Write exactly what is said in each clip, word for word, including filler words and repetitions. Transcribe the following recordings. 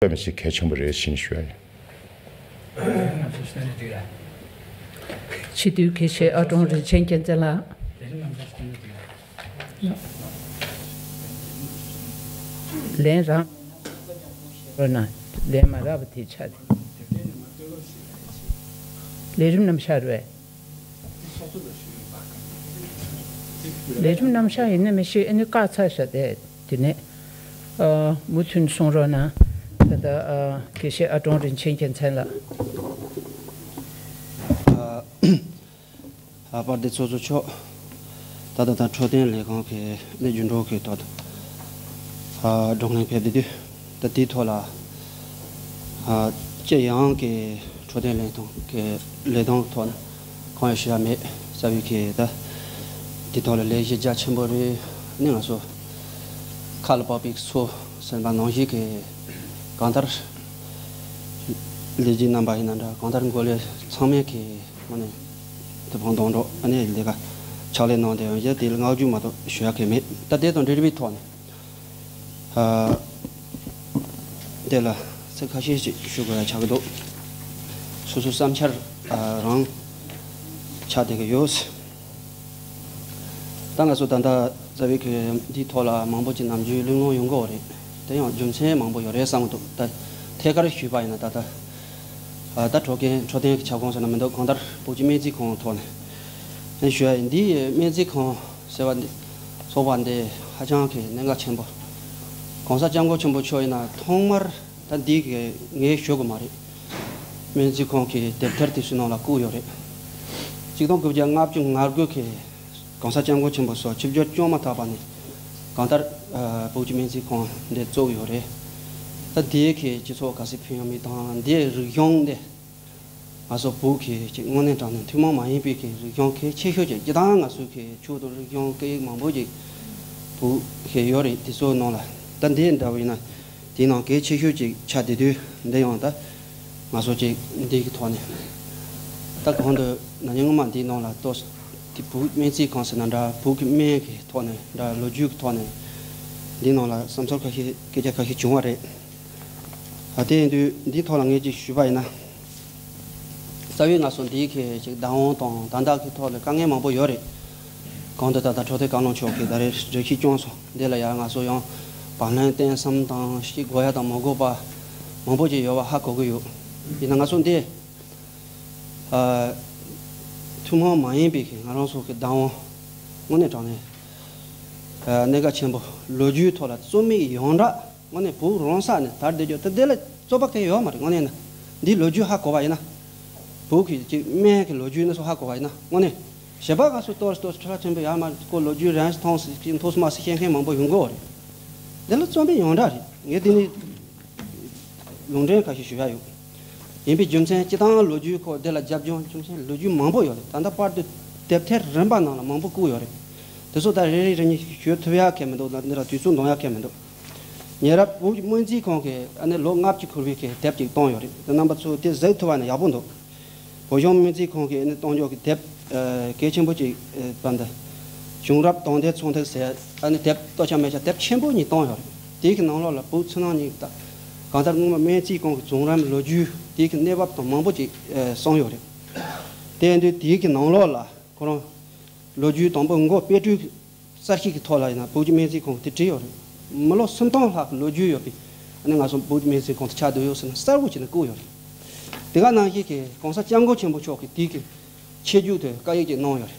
དཔེ་མི་སྲིད་གལ་ཆེན་པོ་རེད་ཟེར་ནས་ཞུ་ཡ་ཡིན། སྤྱི་འཐུས་དགེ་བཤེས་ཨ་ཀྲོང་རིན་ཆེན་རྒྱལ་མཚན་ལགས། ལན་རང་རོགས་གནང་། ལན་མ་རག་པ་དེ་ཆགས་ཏེ། ལས་རིམ་རྣམ་གཞག་རེད། ལས་རིམ་རྣམ་གཞག་ཡིན་ན་མི་ཤེས། ཨ་ནི་བཀག་ཚར་ཤག་དེ་དེ་ནས་ཨ་མུ་མཐུད་གསུང་རོགས་གནང་། ད་ལྟ་ཨ་དགེ་བཤེས་ཨ་ཀྲོང་རིན་ཆེན་རྒྱལ་མཚན་ལགས། ཨ་ཨ་པར་དེ་ཚོགས་གཙོ་མཆོག་ད་ལྟ་ད་འཕྲོད་བསྟེན་ལས་ཁང་གི་ནས་རྒྱུན་སྒྲོག་གི་ཐོག་ཏུ་ཨ་བགྲོ་གླེང་ཕེབས་བསྡད་དུས། ད་དེའི་ཐོག་ལ་ཨ་སྤྱི་ཡོངས་ཀྱི་འཕྲོད་བསྟེན་ལས་ཁང་གི་ལས་དོན་ཐོག་ནས་གང་ཡང་ཞུ་ཡ་མེད་ཟེར་བའི་གི། ད་དེ་ཐོག་ལ་ལས་གཞི་རྒྱ་ཆེན་པོ་རེད། ནི་ང་ཚོ་ཁ་ལ་པགས་པའི་ཚོ་ཟེར་བ་ནང་བཞིན་གྱི་གང་ལྟར་ལས་བྱེད་རྣམ་པ་ཡིན་ན་འདྲ། གང་ལྟར་འགོ་ལས་ཚང་མས་གི་ངོས་ནས་དེ་བང་སྟོང་འགྲོ་ཨ་ནི་ལས་ཀ་ཕྱག་ལས་གནང་བསྡད་ཡོད། དེ་ལ་བསྔགས་བརྗོད་མ་གཏོགས་ཞུ་ཡ་གི་མེད། ད་དེ་དང་འབྲེལ་བའི་ཐོག་ནས། ཨ་དེ་ལ་ཚིག་ཁ་ཤས་ཤིག་ཞུ་དགོས་ཡ་ཆགས་ཀྱི་འདུག་སོ་སོའི་བསམ་འཆར་ཨ་རང་ཆགས་བསྡད་ཀྱི་ཡོད། ད་ང་ཚོ་ད་ལྟ་རྩ་བའི་གི་འདིའི་ཐོག་ལ་མང་པོ་ཅིག་ནམ་རྒྱུན་གླེང་སློང་ཡོང་གི་ཡོད་རེད། དེ་ཡང་རྒྱུ་མཚན་མང་པོ་ཡོད་རེད་བསམ་གྱི་འདུག་ད་ཐད་ཀར་ཞུས་པ་ཡིན་ན་ད་ལྟ་ཨ་ད་འཕྲོད་བསྟེན་འཕྲོད་བསྟེན་གྱི་ཁྱབ་ཁོངས་ཟེར་ན་མི་འདུག་གང་ལྟར་བོད་ཀྱི་སྨན་རྩིས་ཁང་ཐོག་ནས་ཞུ་ཡ་ཡིན། འདིའི་སྨན་རྩིས་ཁང་ཟེར་བ་འདི་ཚོགས་པ་འདི་ཧ་ཅང་གི་གནད་འགག་ཆེན་པོ། ༸གོང་ས་༸སྐྱབས་མགོན་ཆེན་པོ་མཆོག་ཡིན་ན་ཐོག་མར་ད་འདི་གི་ངས་ཞུ་དགོས་མ་རེད། སྨན་རྩིས་ཁང་གི་དེབ་ཐེར་དེ་ཚོའི་ནང་ལ་བཀོད་ཡོད་རེད། ཆིག་སྟོང་དགུ་བརྒྱ་ལྔ་བཅུ་ང་དགུ་གི་༸གོང་ས་༸སྐྱབས་མགོན་ཆེན་པོ་མཆོག་ཆིབས་བསྒྱུར་བསྐྱངས་མ་ཐག་པ་ནས་གང་ལྟར་ཨ་བོད་ཀྱི་སྨན་རྩིས་ཁང་འདི་བཙུགས་ཡོད་རེད། ད་འདི་གི་སྤྱི་ཚོགས་ག་ཚོད་ཕན་ཡོད་མེད་དང་འདིའི་རིག་གཞུང་འདི། ང་ཚོ་བོད་ཀྱི་ཅིག་དངོས་གནས་དྲང་གནས་ཐུན་མོང་མ་ཡིན་པའི་གི་རིག་གཞུང་གལ་ཆེ་ཤོས་ཅིག་སྤྱིར་བཏང་ང་ཚོའི་གི་ཆོས་དང་རིག་གཞུང་སྐད་ཡིག་མང་པོ་ཅིག་བོད་ཀྱི་ཡོད་རེད། དེ་ཚོའི་ནང་ལ་ད་འདི་འདྲ་བོ་ཡིན་ན་དེའི་ནང་གལ་ཆེ་ཤོས་ཅིག་ཆགས་བསྡད་དུས། འདི་ཡང་ད་ང་ཚོ་ཅིག་འདི་གི་ཐོག་ནས་ད་གོང་དུ་ན་ནིང་སྔོན་མ་འདིའི་ནང་ལ་ཏོག་ཙམ་དེ་བོད་སྨན་རྩིས་ཁང་ཟེར་ན་འདྲ། བོད་ཀྱི་སྨན་གྱི་ཐོག་ནས་འདྲ། ལོ་རྒྱུས་ཀྱི་ཐོག་ནས་འདིའི་ནང་ལ་བསམ་ཚུལ་ཁ་ཤས་སྐད་ཆ་ཁ་ཤས་བྱུང་བ་རེད། ཨ་དེ་ཡིན་དུས་འདིའི་ཐོག་ལ་ངས་ཅིག་ཞུས་པ་ཡིན་ན། རྩ་བའི་ང་ཚོ་འདིའི་གི་ཅིག་བདག་དབང་དང་ད་ལྟ་གི་ཐོག་ལ་དཀའ་ངལ་མང་པོ་ཡོད་རེད། གོང་དུ་ད་ལྟ་འཕྲོད་བསྟེན་བཀའ་བློན་མཆོག་གིས་ད་རེས་འགྲེལ་བཤད་བསྐྱངས་སོང་། འདི་ལ་ཡང་ང་ཚོ་ཡང་བག་ལེན་གཏིང་ཟབ་དང་ཤེས་དགོས་ཡ་དང་མ་དགོས་པ་མང་པོ་ཅིག་ཡོད་པ་ཧ་གོ་གི་ཡོད། ཡིན་ན་ང་ཚོ་འདི་ཨ་ཐུན་མོང་མ་ཡིན་པའི་གི་ང་རང་ཚོ་གི་བདག་དབང་དངོས་གནས་དྲང་གནས་ཨ་གནད་འགག་ཆེན་པོ། ལོ་རྒྱུས་ཐོག་ལ་རྩོད་མེད་ཡོངས་གྲགས། དངོས་གནས་བོད་རང་ས་ནས་དར་བསྡད་རྒྱུ་དེ་དེ་ལ་རྩོད་པ་གང་ཡང་ཡོད་མ་རེད། དངོས་གནས་ན་འདིའི་ལོ་རྒྱུས་ཧ་གོ་བ་ཡིན་ན། བོད་ཀྱི་ཅིག་སྨན་གྱི་ལོ་རྒྱུས་ནས་སུ་ཧ་གོ་བ་ཡིན་ན། དངོས་གནས་གཞན་པ་ང་ཚོ་ཏོག་ཙམ་ཏོག་ཙམ་ཁྲ་ཁྲ་ཆེན་པོ་ཡར་མར་ཁོ་ལོ་རྒྱུས་རིང་ཐུང་སུ་མཐོ་སུ་དམའ་སུ་བཤད་མཁན་མང་པོ་ཡོང་གི་ཡོད་རེད། འདི་ལ་རྩོད་མེད་ཡོངས་གྲགས་རེད། ངས་འདི་ནས་ལུང་འདྲེན་ཁ་ཤས་ཞུ་ཡ་ཡོད། ཡིན་པའི་རྒྱུ་མཚན་སྤྱིར་བཏང་ལོ་རྒྱུས་ཁོ་འདི་ལ་རྒྱབ་ལྗོངས་རྒྱུ་མཚན་ལོ་རྒྱུས་མང་པོ་ཡོད་རེད། ད་ལྟ་བར་དུ་དེབ་ཐེར་རིམ་པ་ནང་ལ་མང་པོ་བཀོད་ཡོད་རེད། དེ་ཚོ་ད་རེ་རེ་རེ་གཉིས་ཤིག་ཞུ་ཐུབ་ཡ་གང་མི་འདུག་ད་འདི་ལ་དུས་ཚོད་འདང་ཡ་གང་མི་འདུག་ཉེ་རབས་བོད་ཀྱི་སྨན་རྩིས་ཁང་གི་ཨ་ནི་ལོ་ལྔ་བཅུ་འཁོར་བའི་གི་དེབ་ཅིག་བཏང་ཡོད་རེད། དེ་རྣམ་པ་ཚོས་དེ་གཟིགས་ཐུབ་པ་ན་ཡག་པོ་འདུག་བོད་གཞུང་སྨན་རྩིས་ཁང་གི་ཨ་ནི་གཏོང་འཇོག་གི་དེབ་ཨ་གལ་ཆེན་པོ་ཅིག་ཨ་པ་འདི་བྱུང་རབས་དང་དེ་ཚོང་ཐེག་ཟེར་ཨ་ནི་དེབ་ལྟོ་ཆ་མེ་ཆ་དེབ་ཆེན་པོ་གཉིས་བཏང་ཡོད་རེད། དེའི་གི་ནང་ལོགས་ལ་བོད་ཕྱི་ནང་གཉིས་ཀྱི་ད་གང་ལྟར་སྔོན་མ་སྨན་རྩིས་ཁང་གི་བྱུང་རིམ་ལོ་རྒྱུས་དེའི་གི་གནས་བབ་དང་མང་པོ་ཅིག་ཨ་གསུངས་ཡོད་རེད། དེ་ཡིན་དུས་དེའི་གི་ནང་ལོགས་ལ་ཁོ་རང་ལོ་རྒྱུས་དང་པོ་མགོ་དཔེ་སྐྲུན་གསར་ཤོས་ཀྱི་ཐོག་ལ་ཡིན་ན་བོད་ཀྱི་སྨན་རྩིས་ཁང་དེ་བྲིས་ཡོད་རེད། མི་ལོ་སུམ་སྟོང་ལྷག་གི་ལོ་རྒྱུས་ཡོད་པའི་ཨ་ནི་ང་ཚོ་བོད་ཀྱི་སྨན་རྩིས་ཁང་དེ་ཆགས་བསྡད་ཡོད་ཟེར་ན་གསལ་པོ་བྱས་ནས་བཀོད་ཡོད་རེད། དེ་ག་ནང་བཞིན་གྱི་༸གོང་ས་༸སྐྱབས་མགོན་ཆེན་པོ་མཆོག་གིས་དེའི་གི་ཆེད་བསྒྱུར་དུ་བཀའ་ཡིག་ཅིག་གནང་ཡོད་རེད།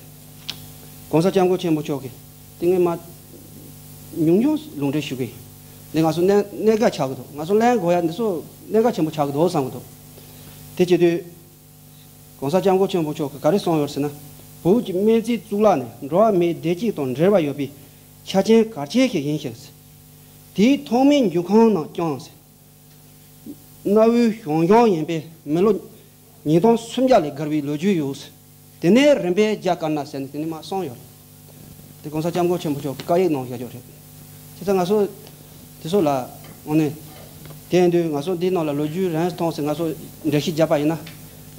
༸གོང་ས་༸སྐྱབས་མགོན་ཆེན་པོ་མཆོག་གིས་དེ་སྔོན་མ་ཉུང་ཉུང་ལུང་འདྲེན་ཞུ་གི་ཡིན། འདི་ང་ཚོ་གནད་གནད་འགག་ཆགས་ཀྱི་འདུག་ང་ཚོ་གླེང་དགོས་ཡ་འདི་ཚོ་གནད་འགག་ཆེན་པོ་ཆགས་ཀྱི་འདུག་བསམ་གྱི་འདུག་དེ་བྱེད་དུས་༸གོང་ས་༸སྐྱབས་མགོན་ཆེན་པོ་མཆོག་གིས་ག་རེ་གསུངས་ཡོད་ཟེར་ན། བོད་ཀྱི་སྨན་རྩིས་གཙུག་ལག་ནི་འགྲོ་བ་མིའི་བདེ་སྐྱིད་དང་འབྲེལ་བ་ཡོད་པའི་ཆ་རྐྱེན་གལ་ཆེ་ཞིག་ཡིན་ཞིང་། དེའི་ཐོག་མའི་འགྱུར་ཁུངས་རྣམས་ཀྱང་གནའ་བོའི་ཞང་ཞུང་ཡིན་པས་མི་ལོ་ཉིས་སྟོང་སུམ་བརྒྱ་ལས་བརྒལ་བའི་ལོ་རྒྱུས་ཡོད། དེ་ནས་རིམ་པས་རྒྱ་དཀར་ནག་ཟེར་ནས་དེ་ནས་མར་གསུངས་ཡོད་རེད། དེ་༸གོང་ས་༸སྐྱབས་མགོན་ཆེན་པོ་མཆོག་གིས་བཀའ་ཡིག་གནང་བཞག་ཡོད་རེད། བྱས་ཙང་ང་ཚོ་དེ་ཚོ་ལ་དངོས་གནས་དེ་ཡིན་དུས་ང་ཚོ་འདིའི་ནང་ལ་ལོ་རྒྱུས་རིང་ཐུང་ཟེར་ང་ཚོ་འགྲེལ་བཤད་བརྒྱབ་པ་ཡིན་ན།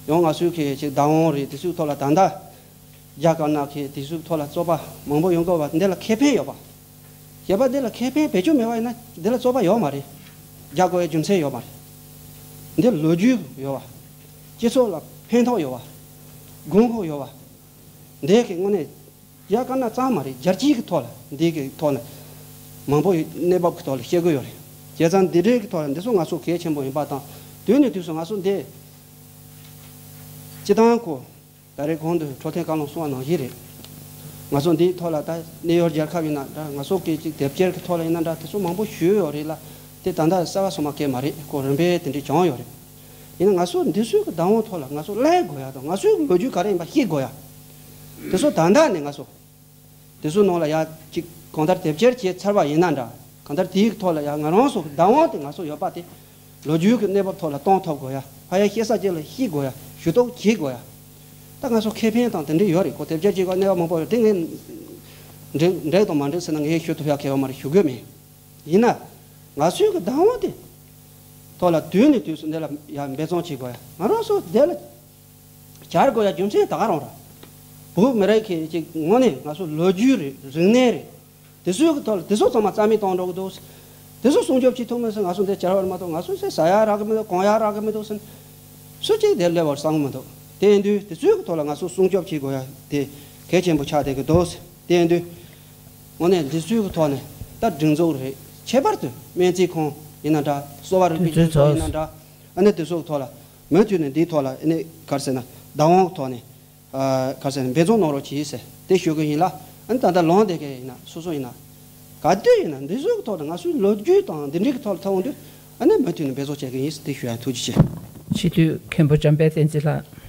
ཡང་ང་ཚོའི་གི་ཅིག་བདག་དབང་རེད། དེ་ཚོའི་ཐོག་ལ་ད་ལྟ་རྒྱ་དཀར་ནག་གི་དེ་ཚོའི་ཐོག་ལ་རྩོད་པ་མང་པོ་ཡོང་གི་ཡོད་པ་འདི་ལ་ཁེ་ཕན་ཡོད་པ། བྱས་པ་འདི་ལ་ཁེ་ཕན་བེད་སྤྱོད་མེད་པ་ཡིན་ན་འདི་ལ་རྩོད་པ་ཡོད་མ་རེད། རྒྱག་དགོས་ཡའི་རྒྱུ་མཚན་ཡོད་མ་རེད། འདི་ལོ་རྒྱུས་ཡོད་པ། སྤྱི་ཚོགས་ལ་ཕན་ཐོགས་ཡོད་པ། དགོས་མཁོ་ཡོད་པ། འདི་གི་དངོས་གནས་རྒྱ་དཀར་ནག་ཙམ་མ་རེད། རྒྱལ་སྤྱིའི་གི་ཐོག་ལ་འདི་གི་ཐོག་ལ་མང་པོ་གནས་བབ་གི་ཐོག་ལ་བཤད་དགོས་ཡོད་རེད། བྱས་ཙང་འདི་འདྲའི་གི་ཐོག་ལ་འདི་ཚོ་ང་ཚོ་གལ་ཆེན་པོ་ཡིན་པ་དང་། དུས་ནས་དུས་སུ་ང་ཚོ་འདི་སྤྱི་བཏང་གོ་ད་རེས་གོང་དུ་འཕྲོད་བསྟེན་བཀའ་བློན་གསུངས་པ་ནང་བཞིན་རེད། ང་ཚོ་འདིའི་ཐོག་ལ་ད་གནས་ཡུལ་རྒྱལ་ཁབ་ཡིན་ན་འདྲ། ང་ཚོ་གི་ཅིག་དེབ་སྐྱེལ་གི་ཐོག་ལ་ཡིན་ན་འདྲ། དེ་ཚོ་མང་པོ་ཞུས་ཡོད་རེད་ལ། དེ་ད་ལྟ་གསལ་བ་སོ་མ་སྐད་མ་རེད། ཁོ་རིམ་པས་དེ་འདྲའི་བྱུང་ཡོད་རེད། ཡིན་ན་ང་ཚོ་འདི་ཚོའི་གི་བདག་དབང་ཐོག་ལ་ང་ཚོ་གླེང་དགོས་ཡ་དང་། ང་ཚོའི་གི་ལོ་རྒྱུས་ག་རེ་ཡིན་པ་ཤེས་དགོས་ཡ། དེ་ཚོ་ད་ལྟ་ནས་ང་ཚོ་དེ་ཚོའི་ནང་ལ་ཡ་ཅིག་གང་ལྟར་དེབ་སྐྱེལ་བྱས་ཚར་བ་ཡིན་ན་འདྲ། གང་ལྟར་དེའི་ཐོག་ལ་ཡ་ང་རང་ཚོ་གི་བདག་དབང་དེ་ང་ཚོ་ཡོད་པ་དེ། ལོ་རྒྱུས་ཀྱི་གནས་བབ་ཐོག་ལ་གཏོང་ཐུབ་དགོས་ཡ། ཕ་ཡ་ཤེས་ས་ཅིག་ལ་ཤེས་དགོས་ཡ། ཞུ་གཏུག་བྱེད་དགོས་ཡ། ད་ང་ཚོ་ཁེ་ཕན་དང་དེ་འདྲ་ཡོད་རེད་ཁོ། དེབ་སྐྱེལ་བྱེད་དགོས་གནས་བབ་མང་པོ་ཡོད། དེ་ངས་འགྲིག་འགྲིག་དང་མ་འགྲིག་ཟེར་ན་ངས་ཞུ་ཐུབ་ཡ་གལ་ཡོད་མ་རེད། ཞུ་དགོས་མེད། ཡིན་ན་ང་ཚོའི་གི་བདག་དབང་དེ་ཐོག་ལ་དུས་ནས་དུས་སུ་འདི་ལ་ཡ་འབད་བརྩོན་བྱེད་དགོས་ཡ། ང་རང་ཚོ་འདི་ལ་བྱ་དགོས་ཡ་རྒྱུ་མཚན་ད་ག་རང་རེད། བོད་མི་རིགས་ཀྱི་ཅིག་དངོས་གནས་ང་ཚོ་ལོ་རྒྱུས་རེད། རིག་གནས་རེད། དེ་ཚོའི་གི་ཐོག་ལ་དེ་ཚོ་ཚང་མ་རྩ་མེད་གཏོང་འགྲོ་གི་འདུག་དེ་ཚོ་སྲུང་སྐྱོབ་བྱེད་ཐུབ་མིན་ཟེར། ང་ཚོ་འདི་བྱ་བ་རེད་མ་གཏོགས་ང་ཚོ་ཟེར་ཟ་ཡ་རག་གི་མི་འདུག་གོན་ཡ་རག་གི་མི་འདུག་ཟེར། སུ་གཅིག་དེ་སླེབས་པར་བསམ་གི་མི་འདུག་དེ་ཡིན་དུས་དེ་ཚོའི་གི་ཐོག་ལ་ང་ཚོ་སྲུང་སྐྱོབ་བྱེད་དགོས་ཡ་དེ་གལ་ཆེན་པོ་ཆགས་བསྡད་ཀྱི་འདུག་དེ་ཡིན་དུས་དངོས་གནས་འདི་ཚོའི་གི་ཐོག་ནས་ད་སྒྲིག་འཛུགས་རེད། ཁྱད་པར་དུ་སྨན་རྩིས་ཁང་ཡིན་ན་འདྲ། གསོ་བ་རིག་པའི་སློབ་གསོ་ཡིན་ན་འདྲ། ཨ་ནི་དེ་ཚོའི་གི་ཐོག་ལ་མུ་མཐུད་ནས་འདིའི་ཐོག་ལ་ཨ་ནི་ག་རེ་ཟེར་ན་བདག་དབང་གི་ཐོག་ནས། ཨ་ག་རེ་ཟེར་ན་འབད་བརྩོན་གནང་རོགས་གྱིས་ཟེར་དེ་ཞུ་གི་ཡིན་ལ། ཨ་ནི་ད་ལྟ་ལངས་བསྡད་མཁན་ཡིན་ན་སོ་སོ་ཡིན་ན། ག་དུས་ཡིན་ན་འདི་ཚོའི་གི་ཐོག་ལ་ང་ཚོའི་ལོ་རྒྱུས་དང་འདི་འདྲའི་གི་ཐོག་ལ་ཐུག་འོང་དུས་ཨ་ནི་མུ་མཐུད་ནས་འབད་བརྩོན་བྱེད་གི་ཡིན་ཟེར་དེ་ཞུ་ཡ། ཐུགས་རྗེ་ཆེ། སྤྱི་འཐུས་མཁན་པོ་འཇམ་དཔལ་བསྟན་འཛིན་ལགས།